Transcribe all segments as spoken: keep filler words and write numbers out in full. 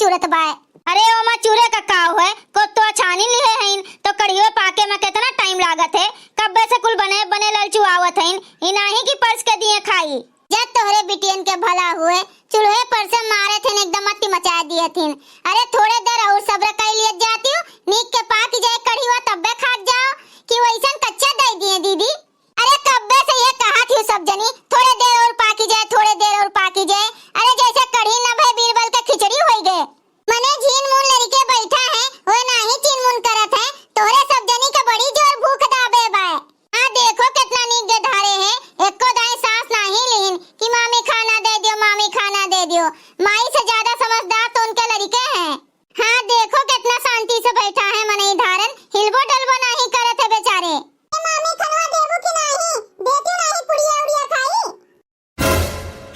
चुरत बाय। अरे ओमा चुरे का का होए, को तो छानी लिहे हइन, तो कढ़ियो पाके में केतना टाइम लागत है। कब्बे से कुल बने बने ललचुआवत हइन, ई नाहीं कि परस के दिए खाई। जब तोहरे बिटियन के भला हुए, चूल्हे पर से मारे थिन, एकदम अति मचा दिए थिन। अरे थोड़े देर और सब्र कइ लिए जातिउ, नीक के पाकि जाए कढ़िवा तब्बे खात जाओ, कि वइसन कच्चा दइ दिए दीदी। अरे कब्बे से ये कहत हिउ सब जनी, थोड़े देर और पाकि जाए, थोड़े देर और पाकि जाए। अरे जइसे कढ़ी न भए बीरबल के खिचड़ी होइ गए। मने झीन मुन लरिके बैठा है, ओए नाहीं चीन मुन करत है। तोहरे सब जनी के बड़ी जोर भूख दाबे बाय। आ देखो केतना नीक गे धारे है, एको दाईं साँस नाहीं लीन कि मामी खाना दे दियो, मामी खाना दे दियो। माई से ज्यादा समझदार तो उनके लरिके हैं। हाँ देखो केतना शांति से बैठा है मनई धारन, हिलबो डलबो नाहीं करत है बेचारे। ए मामी खनवा देबू कि नाहीं? देती नाहीं पुड़िया उड़िया खाई?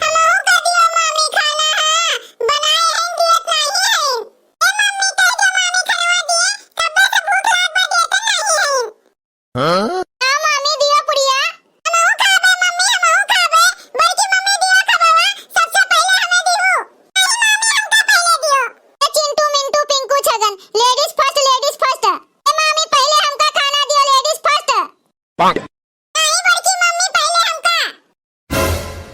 हमहू का दियो मामी खाना, हाँ, बनाए हैं, दियत नाहीं हैं। ए मम्मी, कह दियो मामी खनवा दिए, कब्बे से भूख लाग बा, देते नाहीं हैं। हाँ? हाँ मामी, दियो पुड़िया। हमहू खाबे मम्मी, हमहू खाबे। बड़की मम्मी दियो खबवा, सबसे पहिले हमें दियो। नहीं मामी, हमका पहिले दियो। ए चिंटू, मिंटू, पिंकू, छगन, ladies first, ladies first। ए मामी, पहिले हमका खाना दियो, ladies first। नाहीं बड़की मम्मी, पहिले हमका।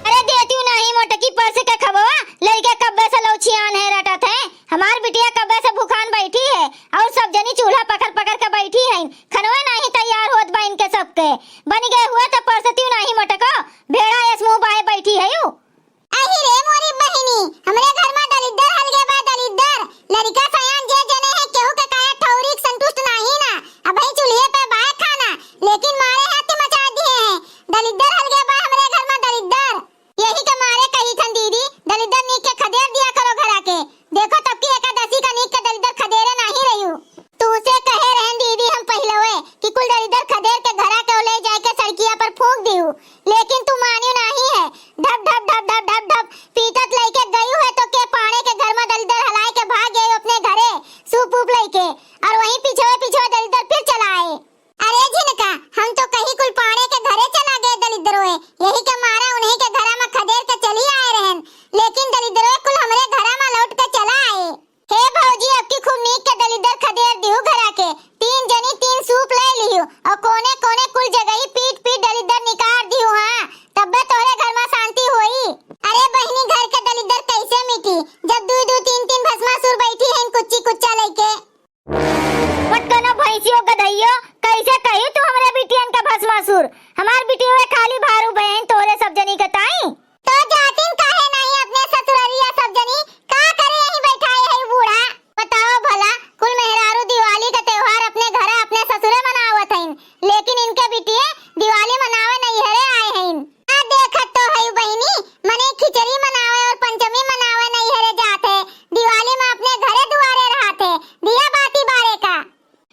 अरे देतिउ नाहीं मोटकी परस के खबवा, लरिके कब्बे से लौछियान है रटत है। हमार बिटिया कब्बे से भुखान बैठी है और सब जनी चूल्हा पकड़ पकड़ के बैठी हैं। खनवे नाहीं तैयार होत बा इनके सबके। बनि गए हुए तो परसतिउ नाहीं मोटको, भेड़ा एस मुँह बाए बैठी है यू। अहि रे मोरी बहिनी, हमरे घर मा दलिद्दर हलगे बा दलिद्दर। लरिका सयान जे जने हैं, केहू के काया ठौरी के संतुष्ट नाहीं ना। अबहीं चूल्हे पे बाय खाना, लेकिन मारे हाथी मचा दिए हैं। दलिद्दर हलगे बा हमरे घर मा दलिद्दर। यही के मारे कही थन दीदी, दलिद्दर नीक के खदेर दिया करो घरा के। देखो तब की एकादशी का नीक के दलिद्दर खदेरे नाहीं रहिउ। तू से कहे रहन दीदी हम पहिलवे कि कुल दलिद्दर खदेर के घरा के ले जाए के सड़किया पर फूंक दिहु, लेकिन तू मानियो नाहीं है। ढप ढप ढप ढप ढप ढप पीटत लइके गयू है तो के पाड़े के घर मा दलिद्दर हलाए के भाग गए अपने घरे सूप ऊप लइके, और वहीं पिछवे पिछवे दलिद्दर फिर चला आए। अरे झिनका, हम तो कही कुल पाड़े के घरे चला गए दलिद्दरोए, यही के मारा उन्हीं के घरा मा खदेर के चली आए रहन, लेकिन दलिद्दरोए कुल हमरे घरा मा लौट के चला आए। हे भौजी, अब की खूब नीक के दलिद्दर खदेर दिहु घरा के। तीन जनी तीन सूप ले लिहु और कोने कोने कुल जगही पीट पीट दलिद्दर निकार दिहु। हाँ, तब्बे तोहरे घर मा शांति होई। अरे बहिनी, घर के दलिद्दर कैसे मिटी, जब दू दू तीन तीन भस्मासुर बैठी हैं कुच्ची कुच्चा लइके। पटकनो भैंसियो गधैयो, कैसे कही तू हमरे बिटियन का भस्मासुर? हमार बिटियो खाली भारू बहन तोहरे सब जनी के ताई। तो जातिन काहे नाहीं अपने ससुररिया सब जनी? का करे यहीं बैठाए है बूढ़ा? बताओ भला, कुल मेहरारू दिवाली का त्योहार अपने घरे अपने ससुरे मनावत हइन, लेकिन इनके बिटिये दिवाली मनावे नैहरे आए हइन। आ देखत तो हई बहिनी, मने खिचड़ी मनावे और पंचमी मनावे नैहरे जात है, दिवाली मा अपने घरे दुआरे रहत है, दिया बाती बारे का।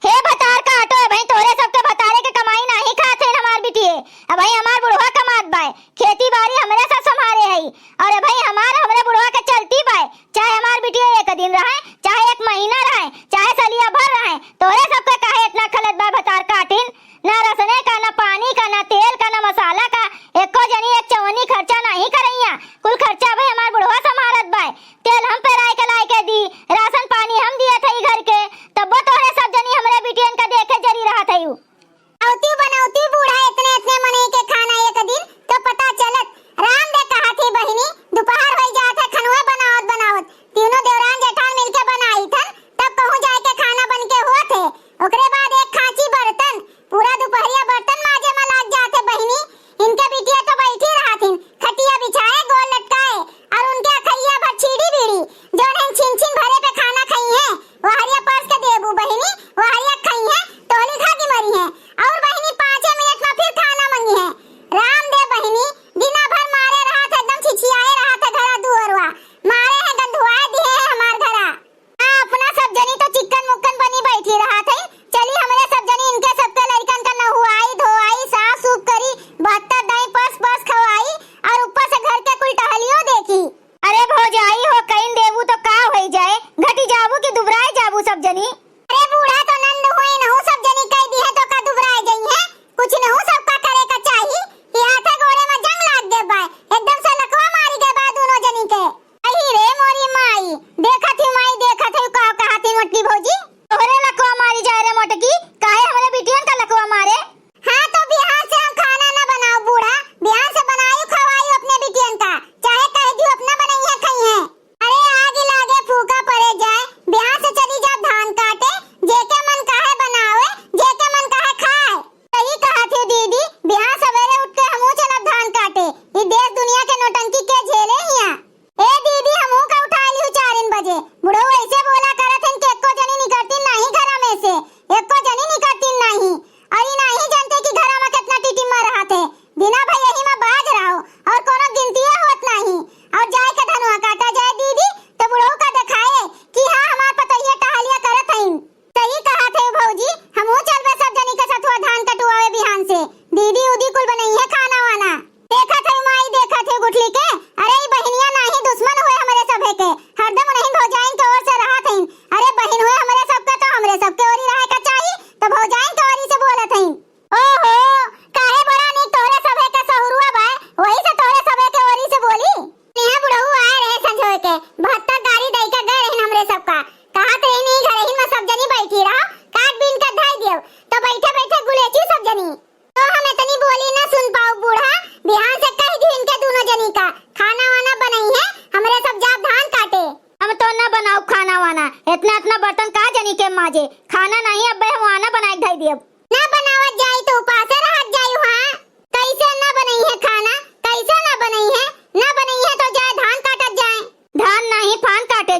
हे भतार काटो, अबहीं तोहरे सबके भतारे के कमाई नाहीं खात हइन हमार बिटिये। अबहीं हमार बुढ़वा कमात बाय, खेती बारी हमरे सब सम्हारे हई। और अबहीं हमार, हमरे बुढ़वा के चलती बाय, चाहे हमार बिटिये एक दिन रहइँ, चाहे एक महीना रहइँ, चाहे सलिया भर रहइँ, तोहरे सबके काहे एतना खलत बाय भतार काटिन? ना रसने का, ना पानी का, ना तेल का, ना मसाला का, एको जनी एक चवन्नी खर्चा नाहीं करइया। कुल खर्चा अबहीं हमार बुढ़वा सम्हारत बाय। तेल हम पेराए के लाए के दी, राशन पानी हम दियत हई घर के, तब्बो तोहरे सब जनी हमरे बिटियन का देखे जरी रहत हइउ। अउती बनौती बूढ़ा एतने एतने मनई के खाना एक दी,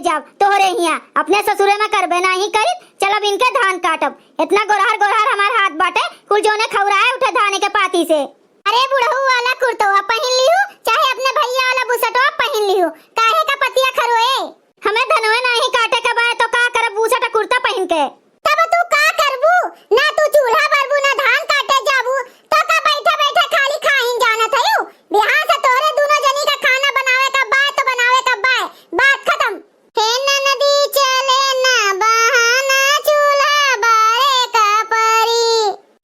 अब तोहरे हियाँ अपने ससुरे में करबे नाहीं करित, चलब इनके धान काटब। इतना गोरहर गोरहर हमार हाथ बाटे, कुल जोने खौराए उठे धाने के पाती से। अरे बुढ़ऊ वाला कुर्तवा पहिन लिहू, चाहे अपने भइया वाला बुसटवा पहिन लिहू, काहे का पतिया खरोए? हमें धनवे नाहीं काटे के बाय तो का करब बुसट कुर्ता पहिन के? तब तू का करबू? ना तू चूल्हा बरबू, ना धान काटे जाबू, तो का बैठे बैठे खाली खाइन जानत हयू? बिहान से तोहरे दुनो जनी का खाना बनावे का बाय तो बनावे का बाय, बात खतम। हे ननदी चले ना बहाना, चूल्हा बारे का परी।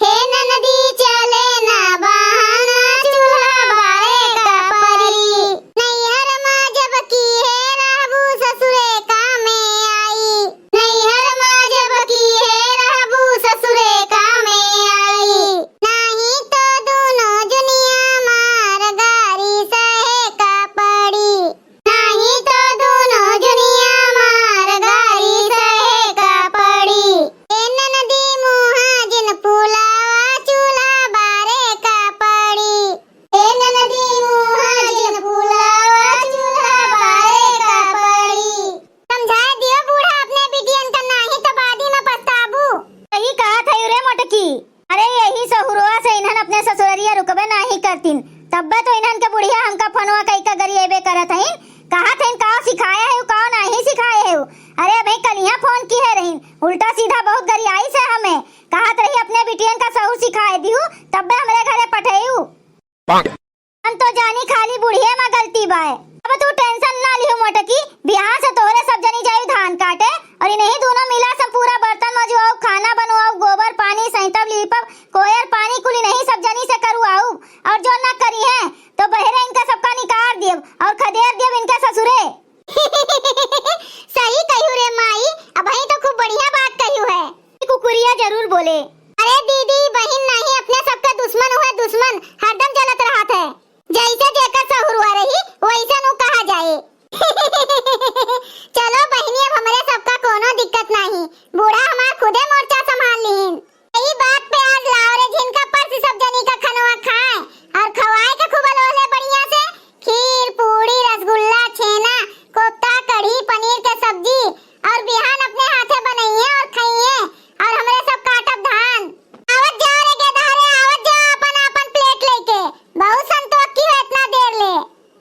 हे ननदी चले ना बहाना, चूल्हा बारे का परी। नैहर मा जब की हे रहबू, ससुरे कामे आई। नैहर मा जब की हे रहबू, ससुरे कामे आई। नाही तो दुनो जुनिया मार गारी सहे का पड़ी। नाही तो दुनो जुनिया मार गारी सहे का पड़ी। ए ननदी मुहा जिन पुलावा, चूल्हा बारे का पड़ी। ए ननदी मुहा जिन पुलावा, चूल्हा बारे का पड़ी। समझाए दियो बूढ़ा अपने बिटियन का, नाही तो बादी में पछताबू। सही कहत है रे मोटकी। अरे यही सहुरवा से इन्हन अपने ससुररिया रुकबे नाहीं करतीन, तब्बे तो इन्हन के बुढ़िया हमका फोनवा कई का गरिएबे करत हईन, कहत हईन काव सिखाए है, काव नाहीं सिखाए है। अरे अबहीं कलिया फोन किहे रहीन, उल्टा सीधा बहुत गरियाइस हमें, कहत रही अपने बिटियन का सहूर सिखाए दिहू, तब्बे हमरे घरे पठेऊ। हम तो जानी खाली बुढ़िए मा गलती बाय। अब तू tension ना लिहू मोटकी, बिहान से तोहरे सब जनी जाई धान काटे और इन्हीं दुनो मिला से पूरा बर्तन मजुआऊ, खाना बनवाऊ, गोबर पानी सैतब लीपब, कोयर पानी कुल इन्हीं सब जनी से करवाऊ। और जो ना करिहैं तो बहरे इनका सबका निकार दियब और खदेर दियब इनका ससुरे। सही कहियो रे माई, अबहीं तो खूब बढ़िया बात कहियो है। कुकुरिया जरूर बोले। अरे दीदी, बहिन नाहीं, अपने सबका दुश्मन हुए दुश्मन, हरदम जलत रहत है। जैसे जेकर सहुरवा रही, वैसन उ कहा जाए। चलो बहिनी, अब हमरे सबका कोनो दिक्कत नाहीं, बूढ़ा हमार खुदे मोर्चा संभाल लीन। ई बात पे आज लाओ रे झिनका परसी सब जनी का खनवा खाए और खवाए के खूब अलोले बढ़िया से। खीर, पूड़ी, रसगुल्ला, छेना, कोफ्ता, कढ़ी, पनीर के सब्जी और बिहान अपने हाथे बनइहे और खइहे और हमरे सब काटब धान। आवत जाओ रे गेदहरे, आवत जाओ आपन आपन plate लेके। बहुत संतोष की हो इतना देर ले।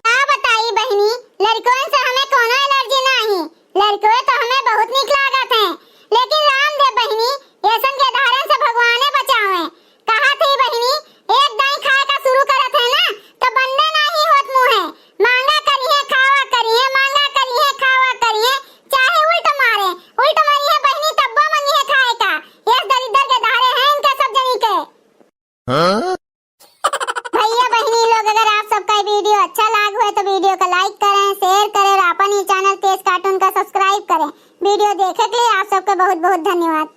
का बताई बहिनी, लड़कों से हमें कोनो allergy नाही, लड़कों तो हमें बहुत नीक लागत हैं, लेकिन राम दे बहिनी, ऐसन गेदहरन से भगवाने बचावे। कहा थी बहिनी, एक दाई खाए का शुरू करत है ना, तो बंदे नाही होत मुँहे, मांगा करिहे, खावा करिहे, मांगा करिहे, खावा करिहे, चाहे उल्ट मारे, उल्ट मारिहे बहिनी, तब्बो मंगिहे खाए का। यस दरिद्र गेदहरे हैं इनके सब जनी के। हाँ? भैया बहिनी लोग, अगर आप सबका ये video अच्छा लाग हुए तो video का like करें, share करें और अपन ही channel तेज cartoon का subscribe करें। Video देखे के लिए आप सबके बहुत बहुत धन्यवाद।